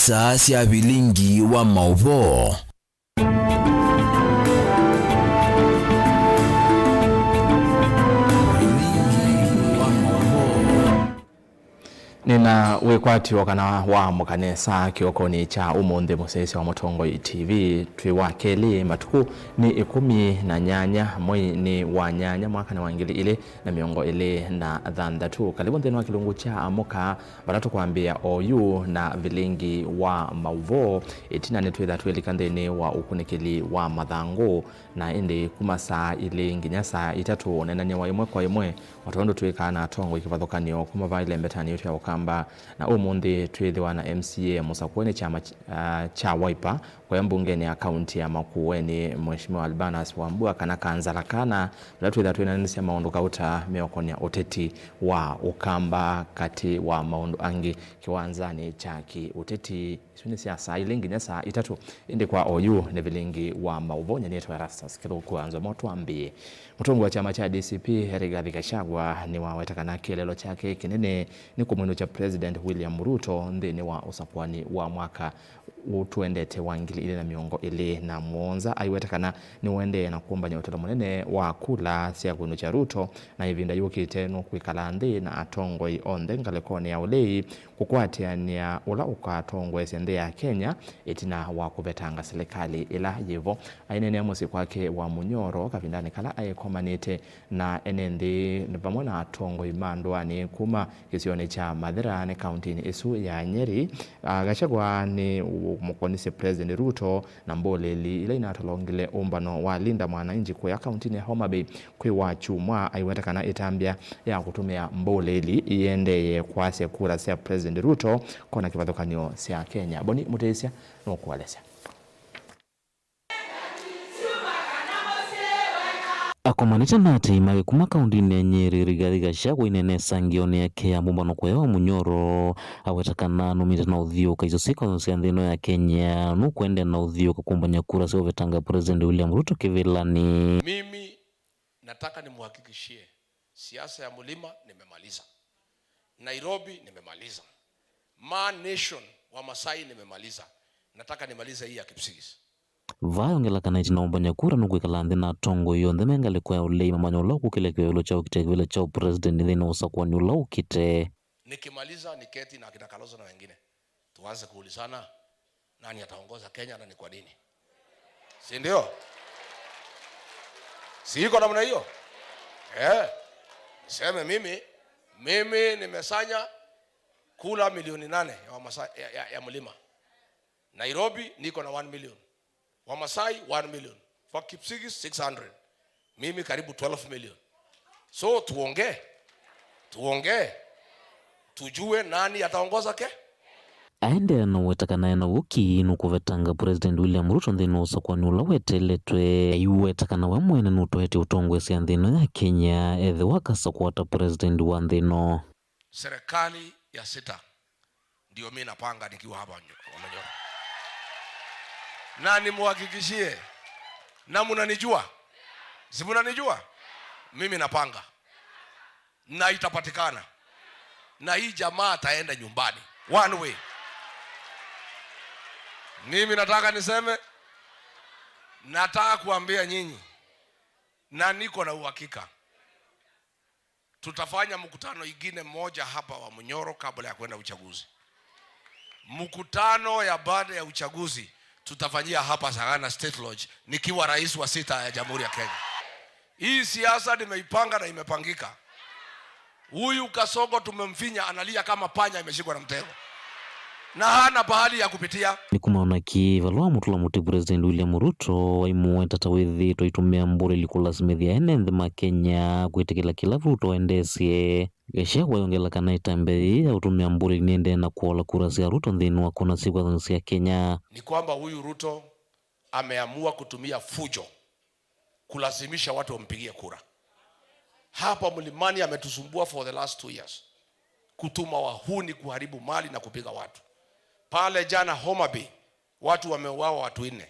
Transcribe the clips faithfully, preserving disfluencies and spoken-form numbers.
Saa sya vilingi wa maũvoo. Nĩna wĩkwatyo kana waamũka nesa kĩokonĩ kya ũmũnthĩ, mũsyaĩĩsya wa Mũtongoi T V. Twĩ wa kelĩ, matukũ nĩ ĩkũmi na nyanya, mwei nĩ wa nyanya, mwaka nĩ wa ngili ilĩ na mĩongo ĩlĩ na thanthatũ. Kalĩvu nthĩnĩ wa kĩlungu kya Amũka, vala tũkwambĩĩa oyu na vilingi wa maũvoo. Ĩtina nĩtwĩtha twĩlika nthĩnĩ wa ũkunĩkĩli wa mathangũ, na ĩndĩ kuma saa ilĩ nginya saa itatũ ũneenany'a wa ĩmwe kwa ĩmwe, o tondũ twĩkaa na atongoi kĩvathũkany'o kuma vaa ĩlembetanĩ yitũ ya Ũkamba. Na ũmũnthĩ twĩthĩwa na M C A mũsakũe nĩ kyama ky-, ah, kya Wiper, kũya mbungenĩ ya kaunti ya Makueni, Mheshimiwa Albanus Wambua, kana Kanzala Kana, vala twĩtha twĩnanĩsya maũndũ kauta meũkonĩa ũteti wa Ũkamba, katĩ wa maũndũ angĩ kĩwanzanĩ kya kĩũteti. Isu nĩ sya saa ilĩ nginya saa itatũ. Ĩndĩ kwa oyu nĩ vilingi wa maũvoo, nyie nĩtawa Erastus Kĩthũku. Anzwa mo twambĩĩe. Mũtongoi wa kyama kya D C P, Rigathi Gachagua, nĩwaweta kana kĩeleelo kyake kĩnene nĩ kũmwĩnũkya President William Ruto nthĩnĩ wa ũsakũani wa mwaka ũũ tũendete wa ngili ilĩ na mĩongo ĩlĩ na mũonza. Aiweta kana nĩũendee na kũmbany'a ũtalo mũnene wa kula sya kwĩnũkya Ruto, na ĩvinda yũkĩte nũkwĩkala nthĩ na atongoi onthe ngalĩkonĩ ya ũlei kũkwatĩanĩa ũla ũkatongoesya nthĩ ya Kenya ĩtina wa kũvetanga silikalĩ ĩla yĩvo. Aineenea mũsyĩ kwake wa Munyoro kavindanĩ kala aĩkomanĩte na ene nthĩ vamwe na atongoi ma ndũanĩ kuma kĩsionĩ kya Mathira nĩ kauntinĩ ĩsu ya Nyeri. Ah, Gachagua nĩ mũkonisye President Ruto na mbũlĩli ila inatolongile ũmbano wa Linda Mwananchi kũya kauntinĩ ya Homa Bay kwĩ Wakyumwa, aiweta kana ĩtambya ya kũtũmĩa mbũlĩli ĩendee kwasya kura sya President Ruto kona kĩvathũkany'o sya Kenya. Boni Mũtĩsya nũkũelesya. Akomanĩte na atei make kuma kauntinĩ ya Nyeri, Rigathi Gachagua aineenea ĩsangĩonĩ yake ya mbũmbano kũya wa Munyoro, aweta kana numĩte na ũthiũũka iso syĩko sya nthĩ ĩno ya Kenya, nũkwendea na ũthiũũka kũmbany'a kura sya ũvetanga President William Ruto kĩvĩlanĩ. Mimi nataka nimhakikishie, siasa ya mlima nimemaliza, Nairobi nimemaliza, Maa Nation wa Masai nimemaliza, nataka nimalize hii ya Kipsigis. Vaa ayongela kana ĩtina wa ũmbany'a kura nũkwĩkala nthĩ na atongoi onthe me ngalĩko ya ũlei mamanya ũla ũkũkĩlya kĩvevelo kya ũkitĩa kĩvĩla kya ũpresident nthĩnĩ wa ũsakũani ũla ũkĩte. Nikimaliza niketi na akina Kalonzo na wengine, tuanze kuulizana nani ataongoza Kenya na ni kwa nini, si ndio? Si iko namna hiyo? Eh, niseme mimi, mimi nimesanya kula milioni nane ya Wamasai, ya, ya, ya mlima. Nairobi niko na one million. Wamasai one million. Kwa Kipsigis six hundred. Mimi karibu twelve million. So tuongee. Tuongee. Tujue nani ataongoza ke. Aendeea na ũweta kana ena ũki nũkũvetanga President William Ruto nthĩnĩ wa ũsakũani ũla weteletwe. Aiweta kana we mwene nũtoetye ũtongoesya nthĩ ĩno ya Kenya ethĩwa akasakũa ta president wa nthĩ ĩno. Serikali ya sita ndio mi napanga nikiwa hapa nyo-, Manyoro. Na nimuhakikishie, na munanijua, si munanijua? Mimi napanga na itapatikana, na hii jamaa ataenda nyumbani one way. Mimi nataka niseme, nataka kuambia nyinyi, na niko na uhakika, tutafanya mkutano ingine moja hapa wa Munyoro kabla ya kwenda uchaguzi. Mkutano ya baada ya uchaguzi tutafanyia hapa Sagana State Lodge nikiwa rais wa sita ya Jamhuri ya Kenya. Hii siasa nimeipanga na imepangika. Huyu Kasongo tumemfinya, analia kama panya imeshikwa na mtego. Na hana pahali ya kupitia. Nĩ kumana na kĩĩ vala wamũtũla mũtĩ President William Ruto, waimũweta ta wĩthĩĩtwe aitũmĩa mbũlĩli kũlasimĩthya ene nthĩ ma Kenya kwĩtĩkĩla kĩla Ruto endeesye. Gachagua ayongela kana ĩtambya yĩĩ ya ũtũmĩa mbũlĩli nĩendee na kũola kura sya Ruto nthĩnĩ wa kona syĩkwathanĩ sya Kenya. Ni kwamba huyu Ruto ameamua kutumia fujo kulazimisha watu wampigie kura. Hapa Mlimani ametusumbua for the last two years. Kutuma wahuni kuharibu mali na kupiga watu. Pale jana Homa Bay, watu wameuawa, watu nne.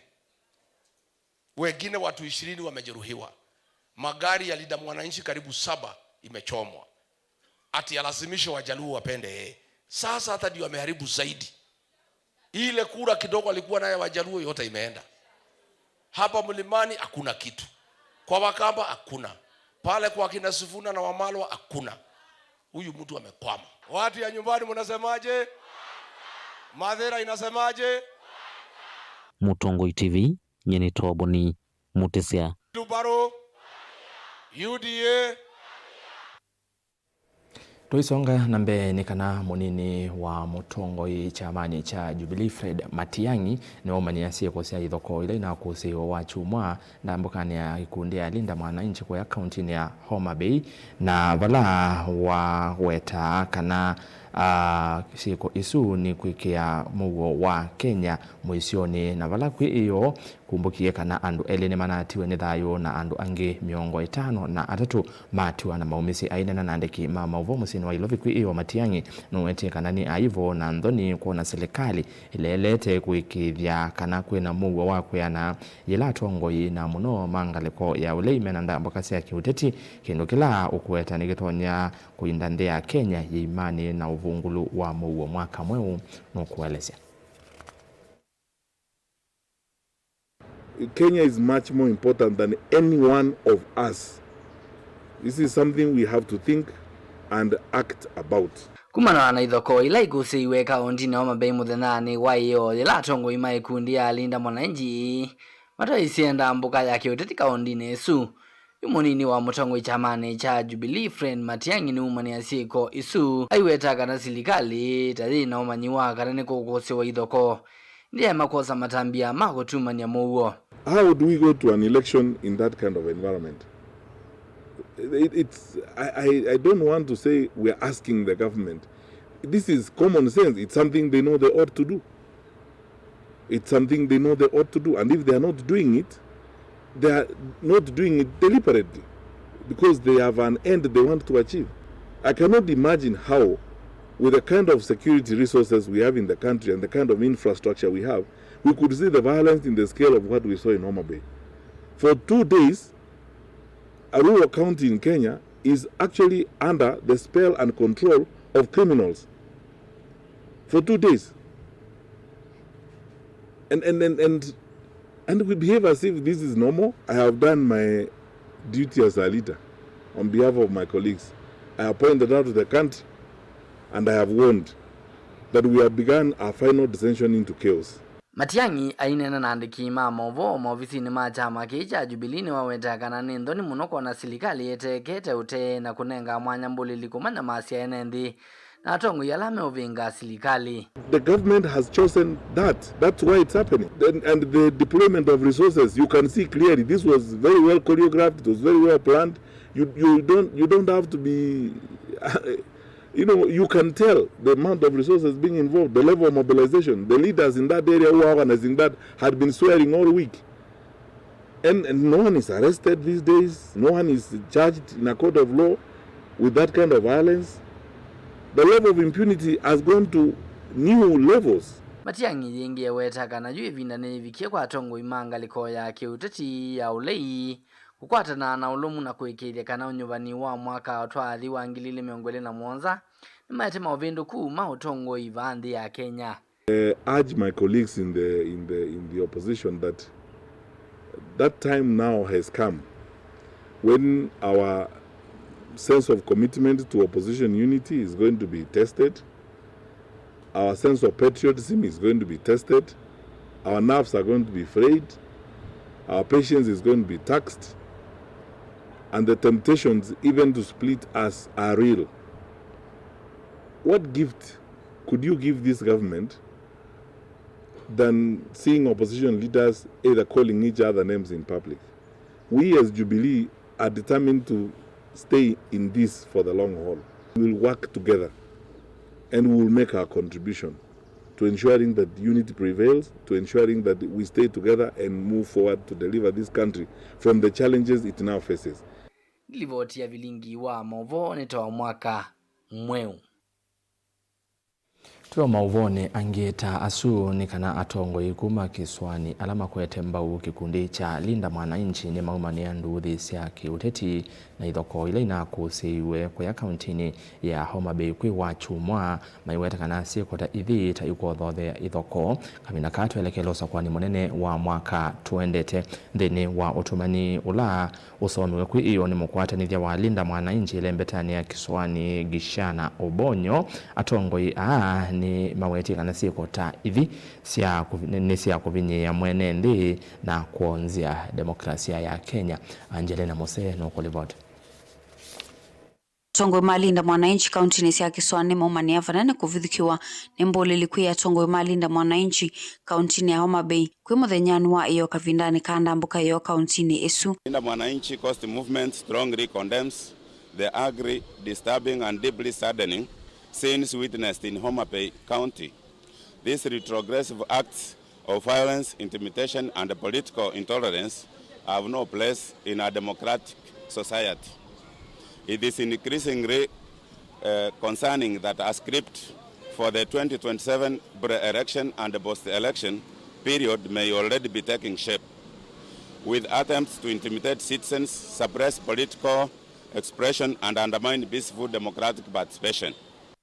Wengine watu ishirini wamejeruhiwa. Magari ya Linda Mwananchi karibu saba imechomwa. Ati alazimishe Wajaluo wapende yeye. Sasa hata ndio ameharibu zaidi. Ile kura kidogo alikuwa nayo Wajaluo yote imeenda. Hapa Mlimani hakuna kitu. Kwa Wakamba hakuna. Pale kwa kina Sifuna na Wamalwa hakuna. Huyu mtu amekwama. Watu ya nyumbani mnasemaje? Mathira inasemaje? Mũtongoi T V, nyie nĩ Toboni Mũtĩsya. Tubaro. U D A. Tũisonga na mbee, nĩ kana mũnini wa mũtongoi kyamanĩ kya Jubilee, Fred Matiang'i, nĩwaumanyĩasya syĩko sya ithokoo ila inakũsĩĩwe wakyumwa ndambũkanĩ ya ikundi ya Linda Mwananchi kũya kauntinĩ ya Homa Bay, na vala wawetaa kana, ah, syĩko isu nĩ kwĩkĩa mũuo wa Kenya mũisyonĩ, na vala kwĩ ĩyoo, kumbũkie kana andũ elĩ nĩmanatiwe nĩ thayũ na andũ angĩ mĩongo ĩtano na atatũ matiwa na maumĩsye. Aineena na andĩki ma maũvoo mũsyĩnĩ wa Ilovi kwĩ ĩyoo, Matiang'i nũwetie kana nĩ aivo na nthoni kwona silikalĩ ĩleelete kũĩkĩĩthya kana kwĩna mũuo wa kwĩana yĩla atongoi na mũno ma ngalĩko ya ũlei mena ndambũka sya kĩũteti, kĩndũ kĩla ũkũweta nĩkĩtonya kũinda nthĩ ya Kenya yĩimanĩe na ũvungũlu wa mũuo mwaka mweũ, nũkũelesya. Kenya is much more important than any one of us. This is something we have to think and act about. Kumana na ithokoo ila ikũsĩiwe kaũntinĩ ya Homa Bay mũthenyanĩ wa ĩyoo, yĩla atongoi ma ikundi ya Linda Mwananchi mataisye ndambũka ya kĩũteti kaũntinĩ ĩsu, yu mũnini wa mũtongoi kyamanĩ kya Jubilee, Fred Matiang'i, nĩwumanyĩasya syĩko isu, aiweta kana silikalĩ ta yĩ na ũmanyi wa kana nĩkũkũsĩwa ithokoo. Ndiema kwosa matambya ma kũtumany'a mũuo. How do we go to an election in that kind of environment? It, it's, I, I, I don't want to say we're asking the government. This is common sense. It's something they know they ought to do. It's something they know they ought to do. And if they are not doing it, they are not doing it deliberately because they have an end they want to achieve. I cannot imagine how, with the kind of security resources we have in the country and the kind of infrastructure we have, we could see the violence in the scale of what we saw in Homa Bay. For two days, a rural county in Kenya is actually under the spell and control of criminals. For two days. And, and, and, and, and we behave as if this is normal. I have done my duty as a leader on behalf of my colleagues. I have pointed out to the country and I have warned that we have begun a final descension into chaos. Matiang'i aineena na andĩki ma maũvoo maovisinĩ ma kyama kĩĩ kya Jubilee nĩwawetaa kana nĩ nthoni mũno kwona silikalĩ ĩteekete ũtee na kũnenga mwanya mbũlĩli kũmanyamasya ene nthĩ na atongoi ala meũvĩnga silikalĩ. The government has chosen that. That's why it's happening. And, and the deployment of resources, you can see clearly, this was very well choreographed, it was very well planned. You, you don't, you don't have to be, you know, you can tell the amount of resources being involved, the level of mobilization. The leaders in that area who are organizing that had been swearing all week. And, and no one is arrested these days. No one is charged in a court of law with that kind of violence. The level of impunity has gone to new levels. Matiang'i yĩngĩ eweta kana yu ĩvinda nĩyĩvikie kwa atongoi ma ngalĩko ya kĩũteti ya ũlei kũkwatana na ũlũmu na kũĩkĩĩthya kana ũnyuvani wa mwaka twaathi wa ngili ilĩ mĩongo ĩlĩ na mũonza nĩmaete maũvĩndũku ma ũtongoi vaa nthĩ ya Kenya. I urge my colleagues in the, in the, in the opposition that that time now has come when our sense of commitment to opposition unity is going to be tested. Our sense of patriotism is going to be tested. Our nerves are going to be frayed. Our patience is going to be taxed. And the temptations even to split us are real. What gift could you give this government than seeing opposition leaders either calling each other names in public? We as Jubilee are determined to stay in this for the long haul. We will work together and we will make our contribution to ensuring that unity prevails, to ensuring that we stay together and move forward to deliver this country from the challenges it now faces. Livoti ya vilingi wa maũvoo nĩ ta wa mwaka mweũ. Twĩ o maũvoonĩ angĩ ta asu nĩ kana atongoi kuma kĩsũanĩ ala makwete mbau kĩkundi kya Linda Mwananchi nĩmaumanĩa nduuthi sya kĩũteti na ithokoo ila inakũsĩiwe kũya kauntinĩ ya Homa Bay kwĩ Wakyumwa, maiweta kana syĩko ta ithi ta ikũthoothea ithokoo kavinda kaa twelekele ũsakũani mũnene wa mwaka tũendete. Nthĩnĩ wa ũtũmani ũla ũsomiwe kwĩ ĩo nĩ mũkwatanĩthya wa Linda Mwananchi ĩlembetanĩ ya kĩsũanĩ Gishana Obonyo, atongoi aa nĩmawetie kana syĩko ta ithi sya kũvi-, nĩ, nĩ sya kũvinyĩĩa mwene nthĩ na kwonzya demokrasia ya Kenya. Angelina Mose nũkũlivoti. Atongoi ma Linda Mwananchi kauntinĩ sya kĩsũanĩ maumanĩa vanene kũvithũkĩwa nĩ mbũlĩli kwĩ atongoi ma Linda Mwananchi kauntinĩ ya Homa Bay kwĩ mũthenyanĩ wa ĩo kavindanĩ ka ndambũka ĩo kauntinĩ ĩsu. Linda Mwananchi Coast Movement strongly condemns the ugly, disturbing and deeply saddening scenes witnessed in Homa Bay County. These retrogressive acts of violence, intimidation and political intolerance have no place in a democratic society. It is increasingly, uh, concerning that a script for the twenty twenty-seven pre-election and post-election period may already be taking shape, with attempts to intimidate citizens, suppress political expression and undermine peaceful democratic participation.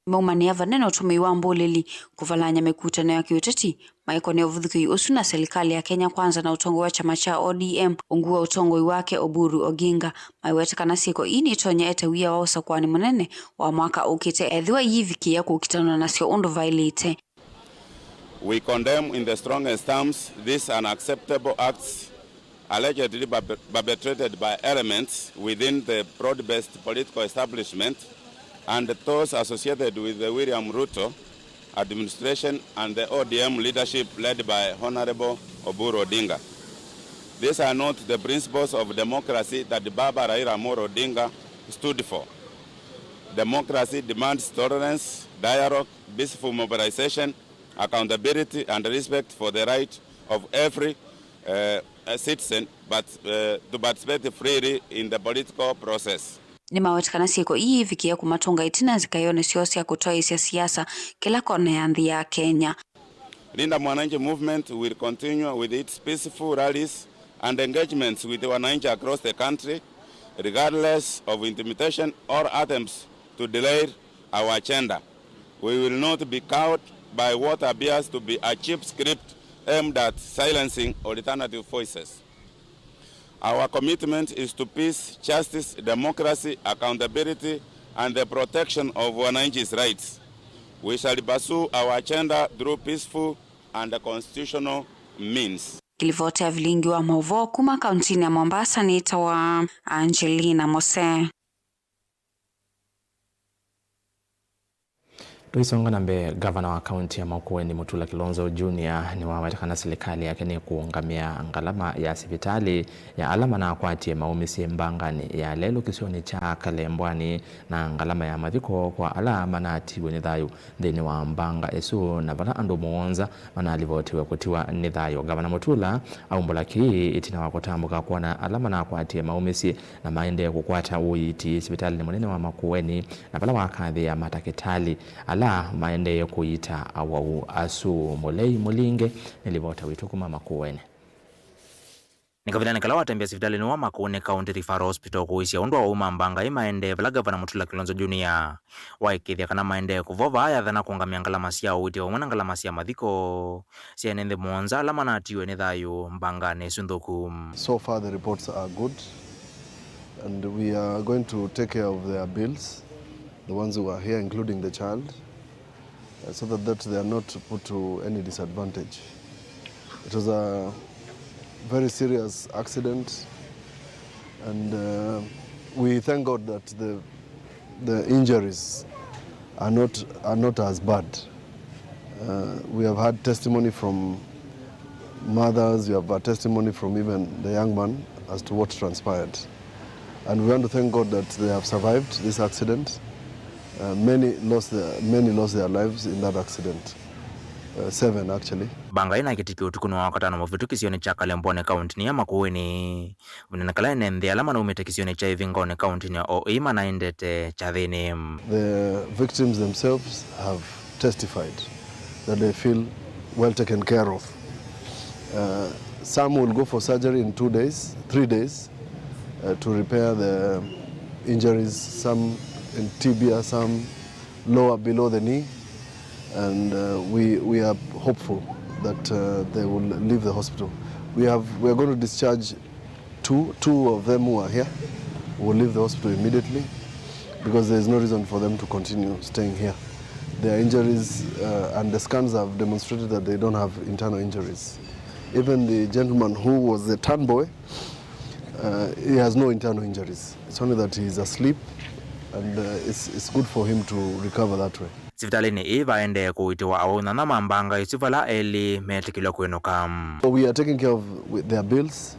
Maumanĩa vanene ũtũmĩi wa mbũlĩli kũvalany'a mĩkutano ya kĩũteti, maĩkonea ũvithũkĩi ũsu na silikalĩ ya Kenya Kwanza na ũtongoi wa kyama kya O D M, ungu wa ũtongoi wake Oburu Oginga. Maiweta kana syĩko ii nitonya ete wia wa ũsakũani mũnene wa mwaka ũkĩte ethĩwa iivikĩĩa kũkitanwa nasyo ũndũ vaĩlĩte. We condemn in the strongest terms these unacceptable acts allegedly perpe-, perpetrated by elements within the broad-based political establishment and those associated with the William Ruto administration and the O D M leadership led by Honorable Oburu Odinga. These are not the principles of democracy that Baba Raila Amolo Odinga stood for. Democracy demands tolerance, dialogue, peaceful mobilization, accountability and respect for the right of every, uh, citizen but, uh, to participate freely in the political process. Nĩmaweta kana syĩko ii ivikĩe kũmatũnga ĩtina nzikaĩonĩ syoo sya kũtwaĩĩsya siasa kĩla kona ya nthĩ ya Kenya. Linda Mwananchi Movement will continue with its peaceful rallies and engagements with wananchi across the country, regardless of intimidation or attempts to derail our agenda. We will not be cowed by what appears to be a cheap script aimed at silencing alternative voices. Our commitment is to peace, justice, democracy, accountability, and the protection of wananchi's rights. We shall pursue our agenda through peaceful and constitutional means. Kĩlivoti ya vilingi wa maũvoo kuma kauntinĩ ya Mombasa nĩtawa Angelina Mose. Tũisonga na mbee, ngavana wa kaunti ya Makueni Mutula Kilonzo Junior nĩwaweta kana silikalĩ yake nĩkũũngamĩa ngalama ya sivitalĩ ya ala manakwatie maũmĩsye mbanganĩ ya lelũ kĩsionĩ kya Kalembwani na ngalama ya mathiko kwa ala manatiwe nĩ thayũ nthĩnĩ wa mbanga ĩsu, na vala andũ mũonza manalivotiwe kũtiwa nĩ thayũ. Ngavana Mutula aumbũla kĩĩ ĩtina wa kũtambũka kwona ala manakwatie maũmĩsye na maendee kũkwata ũiiti sivitalĩnĩ mũnene wa Makueni, na vala wakathĩĩa matakĩtalĩ ala maendee kũiita awau asu. Mũlei Mũlinge nĩ livota witũ kuma Makueni. Nĩ kavindanĩ kala watembea sivitalĩnĩ wa Makueni County Referral Hospital kũĩsya ũndũ awau ma mbanga ĩ maendee, vala Ngavana Mutula Kilonzo Junior waĩkĩĩthya kana maendee kũvova, ayathana kũũngamĩa ngalama sya ũiiti vamwe na ngalama sya mathiko sya ene nthĩ mũonza ala manatiwe nĩ thayũ mbanganĩ ĩsu nthũku. So far the reports are good and we are going to take care of their bills, the ones who are here, including the child, uh, so that, that they are not put to any disadvantage. It was a very serious accident and, uh, we thank God that the the injuries are not, are not as bad. Uh, we have had testimony from mothers, we have had testimony from even the young man as to what transpired. And we want to thank God that they have survived this accident. Uh, many lost their, many lost their lives in that accident. Uh, seven actually. Mbanga ĩna kĩtikĩ ũtukũnĩ wa Wakatano mũvĩtũku kĩsionĩ kya Kalembwani kauntinĩ ya Makueni. Vamwe na kala ene nthĩ ala manaumĩte kĩsionĩ kya Ĩvingonĩ kauntinĩ ya O A manaendete kyathĩnĩ. The victims themselves have testified that they feel well taken care of. Uh, some will go for surgery in two days, three days, uh, to repair the injuries, some in tibia, some lower below the knee, and, uh, we, we are hopeful that, uh, they will leave the hospital. We have, we are going to discharge two, two of them who are here will leave the hospital immediately because there is no reason for them to continue staying here. Their injuries, uh, and the scans have demonstrated that they don't have internal injuries. Even the gentleman who was the turn boy, uh, he has no internal injuries. It's only that he is asleep and, uh, it's, it's good for him to recover that way. Sivitalĩnĩ ĩĩ vaendee kũitĩwa aũnana ma mbanga isu vala elĩ metĩkĩlwa kwĩnũka. So we are taking care of with their bills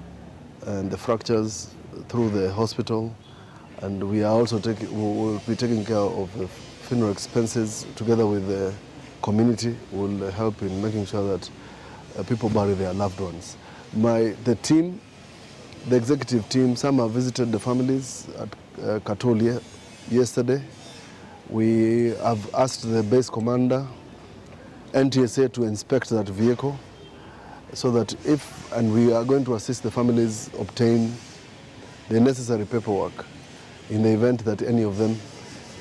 and the fractures through the hospital, and we are also taking, we will be taking care of the funeral expenses together with the community. Will help in making sure that, uh, people bury their loved ones. My, the team, the executive team, some have visited the families at, uh, Katolia yesterday. We have asked the base commander, N T S A, to inspect that vehicle so that if, and we are going to assist the families obtain the necessary paperwork in the event that any of them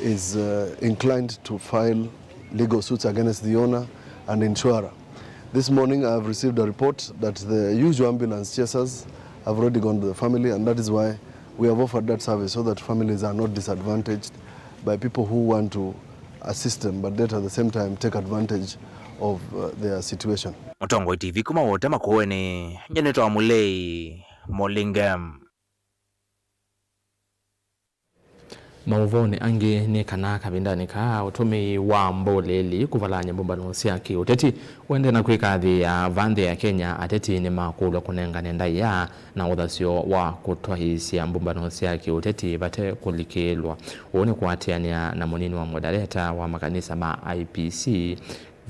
is, uh, inclined to file legal suits against the owner and insurer. This morning I have received a report that the usual ambulance chasers have already gone to the family, and that is why we have offered that service so that families are not disadvantaged by people who want to assist them but yet at the same time take advantage of, uh, their situation. Mũtongoi T V kuma Wote Makũũnĩ, nyie nĩtawa Mũlei Mũlinge. Maũvoonĩ angĩ nĩ kana kavindanĩ kaa ũtũmĩi wa mbũlĩli kũvalany'a mbũmbano sya kĩũteti ũendee na kwĩkathĩĩa va nthĩ ya Kenya, ateti nĩmakũlw'a kũnengane ndaĩa na ũthasyo wa kũtwaĩĩsya mbũmbano sya kĩũteti vate kũlikĩlwa. Ũũ nĩ kũatĩanĩa na mũnini wa moderator wa makanisa ma I P C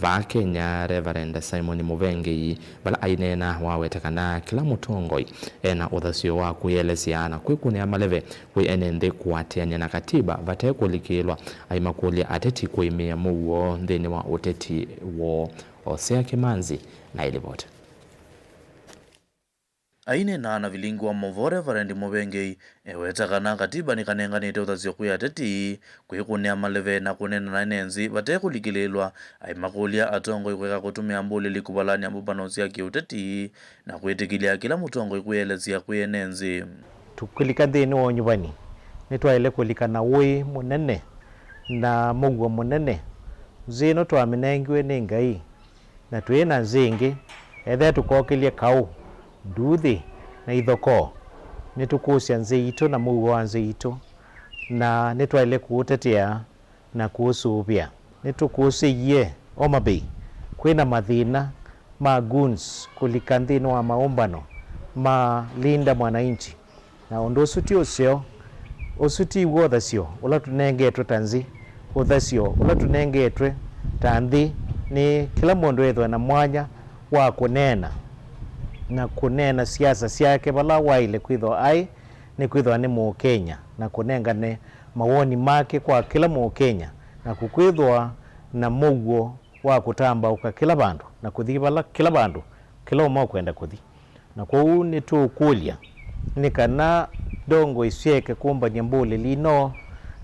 vaa Kenya, Reverend Simon Mũvengei, vala aineena waweta kana kĩla mũtongoi ena ũthasyo wa kwĩelesya na kwĩkũnĩa maleve kwĩ ene nthĩ kũatĩanĩa na katiba vate kũlikĩlwa, aimakũlya ateti kũĩmĩĩa mũuo nthĩnĩ wa ũteti woo. Osea Kĩmanzi na ĩlivoti. Aineena na vilingi wa maũvoo, Reverend Mũvengei eweta kana katiba nĩkanenganĩte ũthasyo kwĩ ateti kwĩkũnĩa maleve na kũneena na ene nthĩ vate kũlikĩlĩĩlwa, aimakũlya atongoi kũeka kũtũmĩa mbũlĩli kũvalany'a mbũmbano sya kĩũteti na kwĩtĩkĩlya kĩla mũtongoi kwĩelesya kwĩ ene nthĩ. Tũkĩlika nthĩnĩ wa ũnyuvani, nĩtwaĩle kũlika na ũĩ mũnene na mũuo mũnene. Nthĩ ĩno twamĩnengiwe nĩ Ngai, na twĩ na nthĩ ĩngĩ, ethĩa tũkokĩlye kaũ, nduuthĩ, na ithokoo, nĩtũkũsya nthĩ yitũ na mũuo wa nthĩ yitũ, na nĩtwaĩle kũũtetea na kũũsũvĩa. Nĩtũkũsĩie Homa Bay kwĩ na mathĩna ma goons kũlika nthĩnĩ wa maũmbano ma Linda Mwananchi. Na ũndũ ũsu ti ũseo, ũsu ti w'o ũthasyo ũla tũnengetwe ta nthĩ. Ũthasyo ũla tũnengetwe ta nthĩ nĩ kĩla mũndũ ethĩwe na mwanya wa kũneena, na kũneena siasa syake vala waĩle kwĩthĩwa aĩ, nĩkwĩthĩwa nĩ Mũkenya, na kũnengane mawoni make kwa kĩla Mũkenya, na kũkwĩthĩwa na mũuo wa kũtambaũka kĩla vandũ, na kũthi vala kĩla vandũ kĩla ũmwe ũkwenda kũthi. Na kwoou nĩtũũkũlya nĩ kana ndongoi syeke kũmbany'a mbũlĩli ino,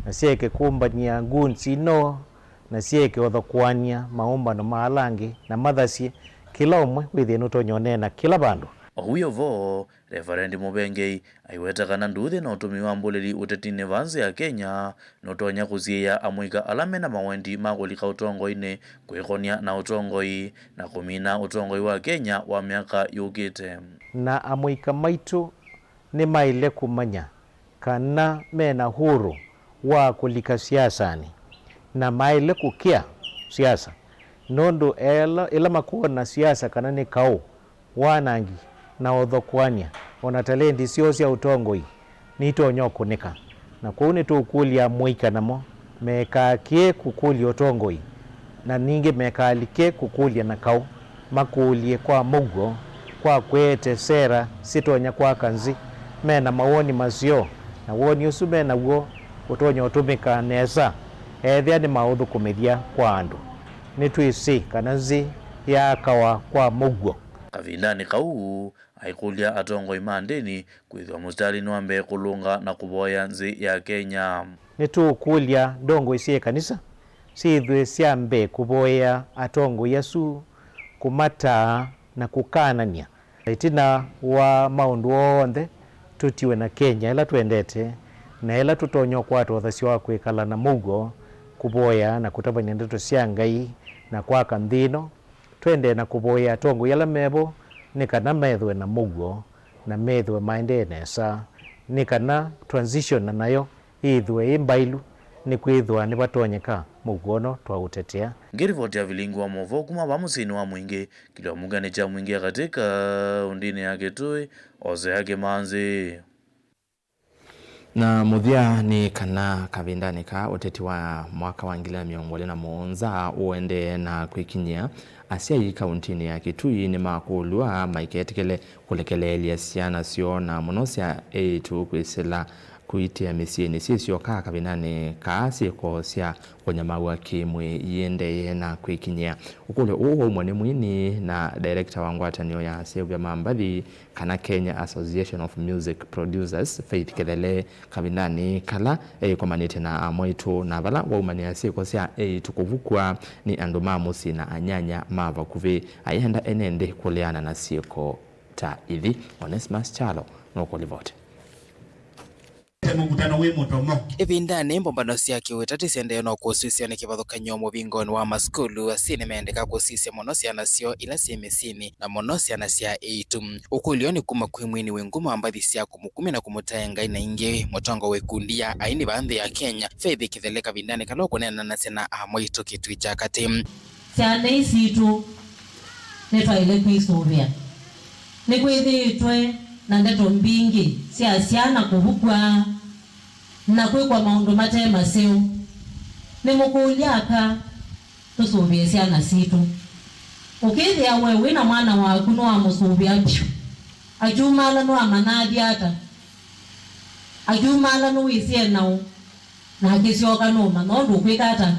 na syeke kũmbany'a goons ino, na syeke ũthokoany'a maũmbano ma ala angĩ, na mathasye kĩla ũmwe wĩthĩe nũtonya ũneena kĩla vandũ. O wĩ o vo, Reverend Mũvengei aiweta kana nduuthĩ na ũtũmĩi wa mbũlĩli ũtetinĩ va nthĩ ya Kenya nũtonya kũsiĩĩa amũika ala me na mawendi ma kũlika ũtongoinĩ kwĩkonya na ũtongoi na kũmina ũtongoi wa Kenya wa myaka yũkĩte. Na amũika maitũ nĩmaĩle kũmanya kana me na huru wa kũlika siasanĩ, na maĩle kũkĩa siasa, nũndũ ela, ĩla makwona siasa kana nĩ kaũ, wanangi, na ũthokoany'a, o na talendi syoo sya ũtongoi nitonya ũkũnĩka. Na kwoou nĩtũũkũlya amũika namo mekakĩe kũkũlya ũtongoi, na ningĩ mekalike kũkũlya na kaũ, makũlye kwa mũuo, kwa kwete sera sitonya kwaka nthĩ, me na mawoni maseo, na woni ũsu me naw'o ũtonya ũtũmĩka nesa ethĩa nĩmaũthũkũmĩthya kwa andũ. Nĩtwĩsĩ kana nzĩ yaakawa kwa mũuo. Kavindanĩ kau, aikũlya atongoi ma ndĩni kwĩthĩwa mũsitalĩnĩ wa mbee kũlũnga na kũvoya nzĩ ya Kenya. Nĩtũũkũlya ndongoi sya ĩkanisa syĩthwe sya mbee kũvoyea atongoi asu, kũmataa na kũkanany'a. Ĩtina wa maũndũ onthe, tũtiwe na Kenya ĩla twendete na ĩla tũtonya ũkwata ũthasyo wa kwĩkala na mũuo, kũvoya na kũtavany'a ndeto sya Ngai na kwaka nthĩ ĩno. Twendee na kũvoyea atongoi ala mevo nĩ kana methĩwe na mũuo na methĩwe maendee nesa, nĩ kana transition nayo yĩthĩwe yĩ mbailu, nĩkwĩthĩwa nĩvatonyeka mũuo ũno twaũtetea. Ngĩrivoti ya vilingi wa maũvoo kuma vaa mũsyĩnĩ wa Mwingĩ, kĩlĩo mbungenĩ kya Mwingĩ ya katĩ kaũntĩnĩ ya Kitui, Hosea Kĩmanzi. Na mũthya nĩ kana kavindanĩ kaa ũteti wa mwaka wa ngili na mĩongo ĩlĩ na mũonza ũendee na kwĩkinyĩa, asyai kaũntĩnĩ ya Kitui nĩmakũlw'a maiketĩkĩle kũlekeleelya syana syoo na mũno sya eĩtu kwĩsĩla kũitĩa mĩsyĩnĩ syĩ syoka kavindanĩ kaa syĩko sya kũnyamaw'a kĩ-mwĩĩ iendee na kwĩkinyĩa. Ũkũlyo ũũ waumw'a nĩ mwini na director wa ngwatanĩo ya aseũvya ma mbathi kana Kenya Association of Music Producers, Faith Kĩthele, kavindanĩ kala eĩkomanĩte na amwaitũ, na vala waumanĩa syĩko sya eĩtu kũvukw'a nĩ andũ ma mũsyĩ na anyanya ma vakuvĩ, ayenda ene nthĩ kũleana na syĩko ta ithi. Onesmus Kyalo nũkũlivoti. Mũkutano wĩ mũtomo. Ĩvindanĩ, mbũmbano sya kĩũteti syaendee no kũsisya nĩ kĩvathũkany'o mũvingonĩ wa masukulu. Asyai nĩmendeka kũsisya mũno syana syoo ila syĩ mĩsyĩnĩ, na mũno syana sya eĩtu. Ũkũlyo nĩ kuma kwĩ mwini wĩ nguma wa mbathi sya kũmũkumya na kũmũtaĩa Ngai na ingĩ, mũtongoi wa ikundi ya aini vaa nthĩ ya Kenya, Faith Kĩthele, kavindanĩ kala ũkũneenanasya na amwaitũ Kitui kya Katĩ. Syana ii sitũ nĩtwaĩle kwĩsũvĩa. Nĩkwĩthĩĩtwe na ndeto mbingĩ sya syana kũvukw'a na kwĩkwa maũndũ mate maseũ. Nĩmũkũlya aka tũsũvĩe syana sitũ? Ũkĩthĩa we wĩ na mwana waku nĩwamũsũvĩa vyũ, akyumaala nĩwamanya athi ata? Akyumaala nĩwĩsĩ e naũ? Na akĩsyoka nũmanya ũndũ ũkwĩka ata?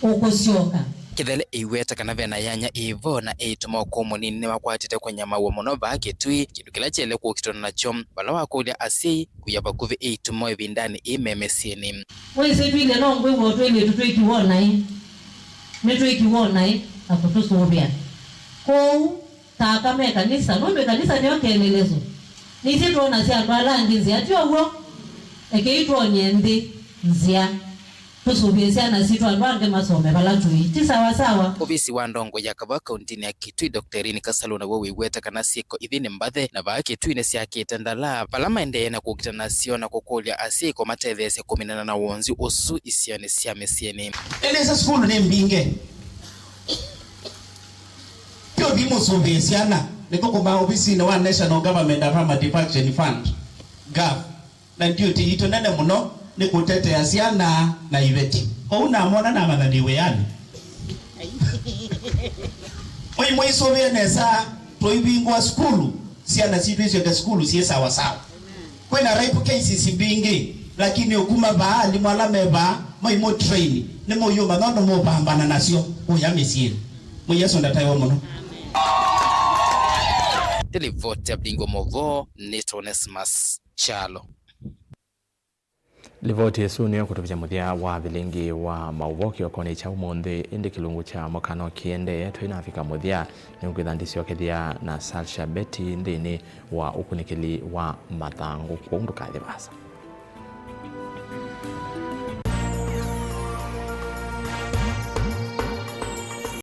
Ũkũsyoka. Kĩthele ĩiweta kana ve na yanya ĩvo na eĩtu ma ũkũũ mũnini nĩmakwatĩte kũnyamaw'a mũno vaa Kitui, kĩndũ kĩla kyaĩle kũkitwa nakyo vala wakũlya asyai kũya vakuvĩ eĩtu moo ĩvindanĩ ĩĩ me mĩsyĩnĩ. Wĩsĩ twilye no ngwĩw'a o twĩlĩtu twĩkiwa o naĩ, nĩtwĩkiwa o naĩ na kũtũsũvĩa. Kwoou ta aka me kanisa, nũndũ ĩkanisa nĩyo kĩelelezo. Nĩsĩ twonasya andũ ala angĩ nzĩa, ti ũw'o? Ekei twony'e nthĩ nzĩa. Tũsũvĩe syana sitũ andũ angĩ masome vala tũĩ. Ti sawa sawa? Ovisi wa ndongoi ya kavaa kauntinĩ ya Kitui, Doctor Irene Kasalu, naw'o wĩweta kana syĩko ithi nĩ mbathe na vaa Kitui nĩsyakĩte ndalaa, vala maendee na kũkita nasyo na kũkũlya asyai kũmatetheesya kũminana na wonzu ũsu isionĩ sya mĩsyĩnĩ. Ĩlĩsa sukulu nĩ mbinge. Ti ũthi mũsũvĩe syana. Nĩthũkũmaa ovisinĩ wa National Government Affirmative Action Fund, gov, na duty yitũ nene mũno nĩ kũtetea syana na iveti. Kwoou namona namanya nĩ wĩanĩ. Mwĩ mũisũvĩe nesa, tũivingũa sukulu, syana sitũ isyoke sukulu syĩ sawa sawa. Kwĩna rape cases mbingĩ, lakini ũkuma vaa, alimũ ala me vaa maimũ train, nĩmũyũmanya ũndũ mũũvambana nasyo kũya mĩsyĩnĩ. Mwĩ Yesũ ndataĩwa mũno. Nĩ livoti ya Bingwa Movoo, nĩtwa Onesmus Kyalo. Livoti ĩsu nĩyo kũtũvikya mũthya wa vilingi wa maũvoo kĩokonĩ kya ũmũnthĩ, ĩndĩ kĩlungu kya mũkano kĩendee twĩnavika mũthya. Nĩũkwĩtha ndisyokethya na Salsha Betty nthĩnĩ wa ũkunĩkĩli wa mathangũ, kwoou ndũkathi vaasa.